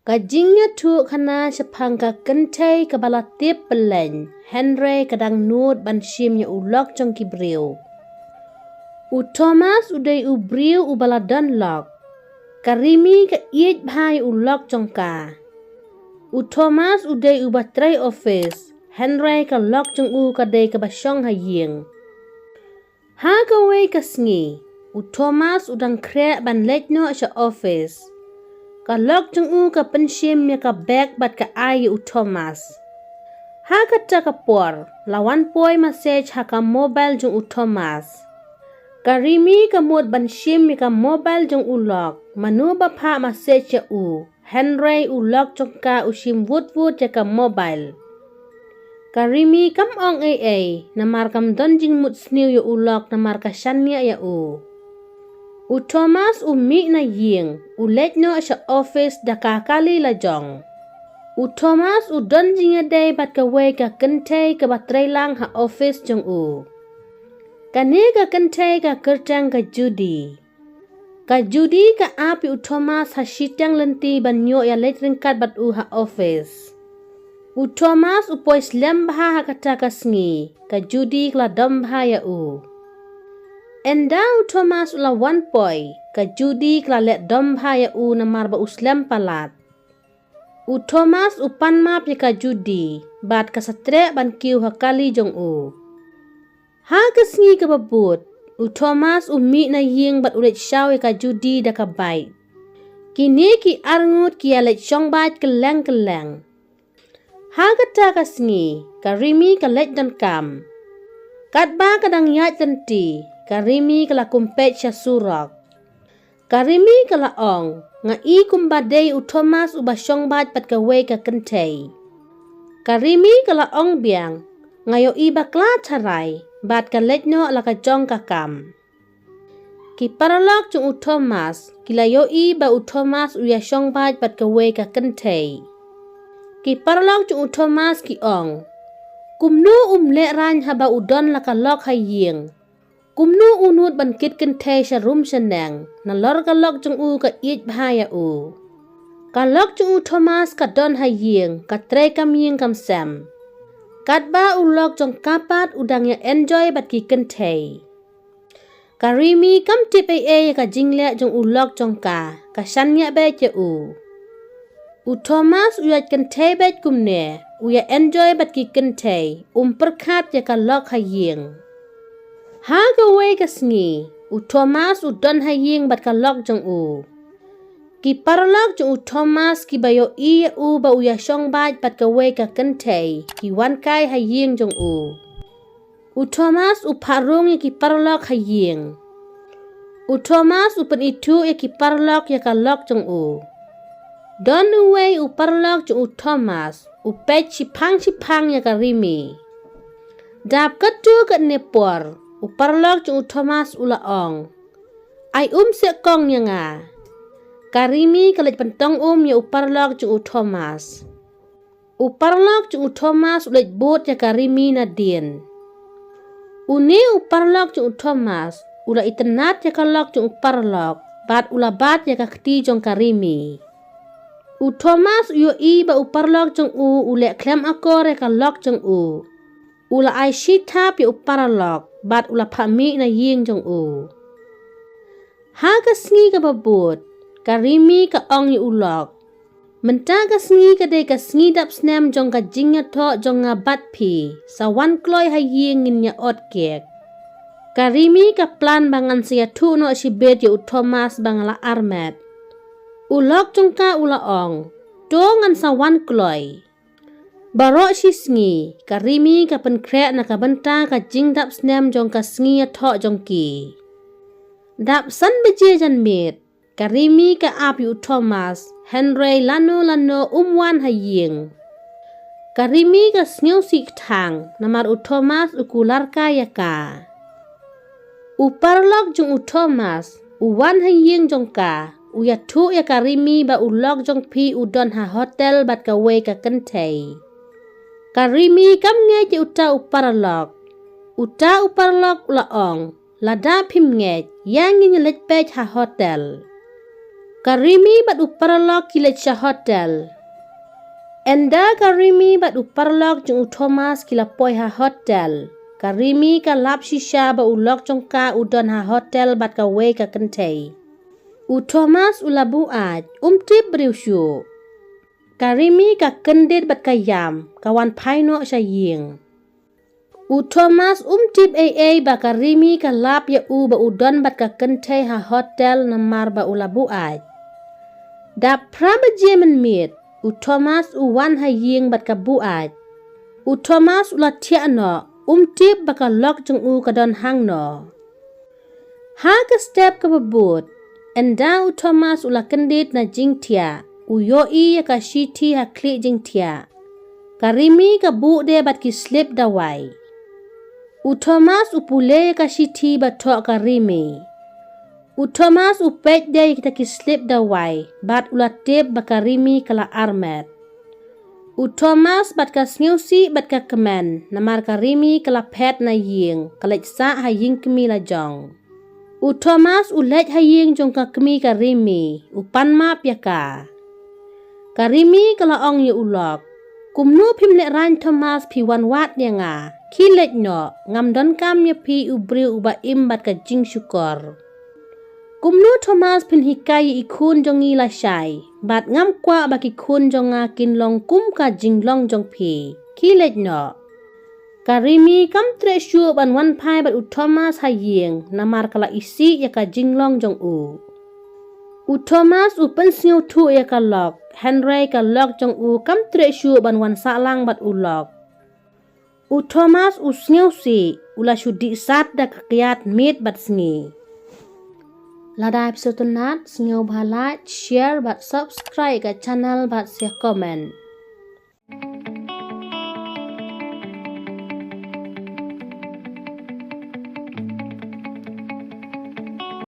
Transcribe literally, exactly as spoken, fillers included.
Ka jingïathuh khana shaphang ka kynthei kaba la tip pyllein, hynrei ka dang nud ban shim ïa u lok jong ki briew. U Thomas u dei u briew uba la don lok. Ka Rimi ka ïeit bha ïa u lok jong ka. U Thomas u dei uba trei office, hynrei ka lok jong u ka dei kaba shong ha ïing. Ha kawei ka sngi, u Thomas u dang khreh ban leit noh sha office. Ka lok jong u ka pynshim ïa ka bag bad ka ai ïa u Thomas. Ha kata ka por, la wan poi message ha ka mobile jong u Thomas. Ka Rimi ka mut ban shim ïa ka mobile jong u lok, mano ba phah message ïa u, hynrei u lok jong ka u shim wut wut ïa ka mobile. Ka Rimi kam ong ei ei, namar kam don jingmut sniew ïa u lok namar ka shaniah ïa u. U Thomas u mih na ïing, u leit noh sha office da ka kali la jong. U Thomas u don jingïadei bad kawei ka kynthei kaba trei lang ha office jong u. Kane ka kynthei ka kyrteng ka Judy. Ka Judy ka ap ïa u Thomas ha shiteng lynti ban ïoh ïa leit ryngkat bad u ha office. U Thomas u poi slem bha ha kata ka sngi, ka Judy ka la dom bha ïa u. Ynda u Thomas u la wan poi, ka Judy ka la leh dom bha ïa u namar ba u slem palat. U Thomas u pan map ïa ka Judy, bad ka sa treh ban kiew ha kali jong u. Ha ka sngi kaba bud, u Thomas u mih na ïing bad u leit shaw ïa ka Judy da ka bike. Kine ki arngut ki ïa leit shong bad kylleng kylleng. Ha kata ka sngi, ka Rimi ka leit donkam. Katba ka dang ïaid lynti, ka Rimi ka la kum peit sha surok. Ka Rimi ka la ong, nga i kumba dei u Thomas uba shong bad pat kawei ka kynthei. Ka Rimi ka la ong biang, nga ïohi bakla tharai, bad ka leit noh la ka jong ka kam. Ki paralok jong u Thomas, ki la ïohi ba u Thomas u ïa shong bad pat kawei ka kynthei. Ki paralok jong u Thomas ki ong, kumno um leh rang haba u don la ka lok ha ïing. Kumno u nud ban kit kynthei sha rum sha neng, nalor ka lok jong u ka ïeit bha ïa u. Ka lok jong u Thomas ka don ha ïing, ka trei kam ïing kam sem. Katba u lok jong ka pat u dang ïa enjoy bad ki kynthei. Ka Rimi kam tip ei ei ïa ka jingleh jong u lok jong ka, ka shaniah beit ïa u. U Thomas u ïa kynthei beit kumne, u ïa enjoy bad ki kynthei, um pyrkhat ïa ka lok ha ïing. Ha kawei ka sngi, u Thomas u don ha ïing bad ka lok jong u. Ki paralok jong u Thomas kiba ïohi ïa u ba u ïa shong bad pat kawei ka kynthei, ki wan kai ha ïing jong u. U Thomas u phah rung ïa ki paralok ha ïing. U Thomas u pynithuh ïa ki paralok ïa ka lok jong u. Don uwei u paralok jong u Thomas, u peit shiphang shiphang ïa ka Rimi. Dap katto katne por, u paralok jong u Thomas u la ong, ai um seh kong ïa nga. Ka Rimi ka leit pyntong um ïa u paralok jong u Thomas. U paralok jong u Thomas u leit bud ïa ka Rimi nadien. Une u paralok jong u Thomas u la itynnad ïa ka lok jong u paralok, bad u la bat ïa ka kti jong ka Rimi. U Thomas u ïohi ba u paralok jong u u leh khlem akor ïa ka lok jong u. U la ai shi thap ïa u paralok, bad u la phah mih na ïing jong u. Ha ka sngi kaba bud, ka Rimi ka ong ïa u lok, mynta ka sngi ka dei ka sngi dap snem jong ka jingïathoh jong nga bad phi, sa wan kloi ha ïing ngin ïa ot kek. Ka Rimi ka plan ba ngan sa ïathuh noh shibit ïa u Thomas ba nga la armet. U lok jong ka u la ong, to ngan sa wan kloi. Baroh shi sngi, ka Rimi ka pynkhreh na ka bynta ka jingdap snem jong ka sngi ïathoh jong ki. Dap san baje janmiet, ka Rimi ka ap ïa u Thomas, hynrei lano lano um wan ha ïing. Ka Rimi ka sngewsih kthang, namar u Thomas u kular kai ïa ka. U paralok jong u Thomas, u wan ha ïing jong ka, u ïathuh ïa ka Rimi ba u lok jong phi u don ha hotel bad kawei ka kynthei. Ka Rimi kam ngeit ïa uta u paralok. Uta u paralok u la ong, lada phim ngeit, ïa ngin ïa leit peit ha hotel. Ka Rimi bad u paralok ki leit sha hotel. Ynda ka Rimi bad u paralok jong u Thomas ki la poi ha hotel, ka Rimi ka lap shisha ba u lok jong ka u don ha hotel bad kawei ka kynthei. U Thomas u la buaid, um tip briew shuh. Ka Rimi ka kyndit bad ka ïam, ka wan phai noh sha ïing. U Thomas um tip ei ei ba ka Rimi ka lap ïa u ba u don bad ka kynthei ha hotel namar ba u la buaid. Da phra baje mynmiet, u Thomas u wan ha ïing bad ka buaid. U Thomas u la thiah noh, um tip ba ka lok jong u ka don hangno. Ha ka step kaba bud, ynda u Thomas u la kyndit na jingthiah, u ïohi ïa ka shithi ha khlieh jingthiah. Ka Rimi ka buh de bad ki slip dawai. U Thomas u pule ïa ka shithi ba thoh ka Rimi. U Thomas u peit de ïa kita ki slip dawai, bad u la tip ba ka Rimi ka la armet. U Thomas bad ka sngewsih bad ka kmen, namar ka Rimi ka la phet na ïing, ka leit sah ha ïing kmie la jong. U Thomas u leit ha ïing jong ka kmie ka Rimi, u pan map ïa ka. Ka Rimi ka la ong ïa u lok, kumno phim lehraiñ Thomas phi wan wad ïa nga, khie leit noh, ngam donkam ïa phi u briew uba im bad ka jingshukor. Kumno Thomas phin hikai ïa i khun jong ngi lashai, bad ngam kwah ba ki khun jong nga kin long kum ka jinglong jong phi, khie leit noh. Ka Rimi kam treh shuh ban wan phai bad u Thomas ha ïing, namar ka la isih ïa ka jinglong jong u. U Thomas u pynsngewthuh ïa ka lok, hynrei ka lok jong u kam treh shuh ban wan sahlang bad u lok. U Thomas u sngewsih, u la shu dih sat da ka kyiad miet bad sngi. Lada phi sngewtynnat, sngewbha like, share bad subscribe ka channel bad sa comment.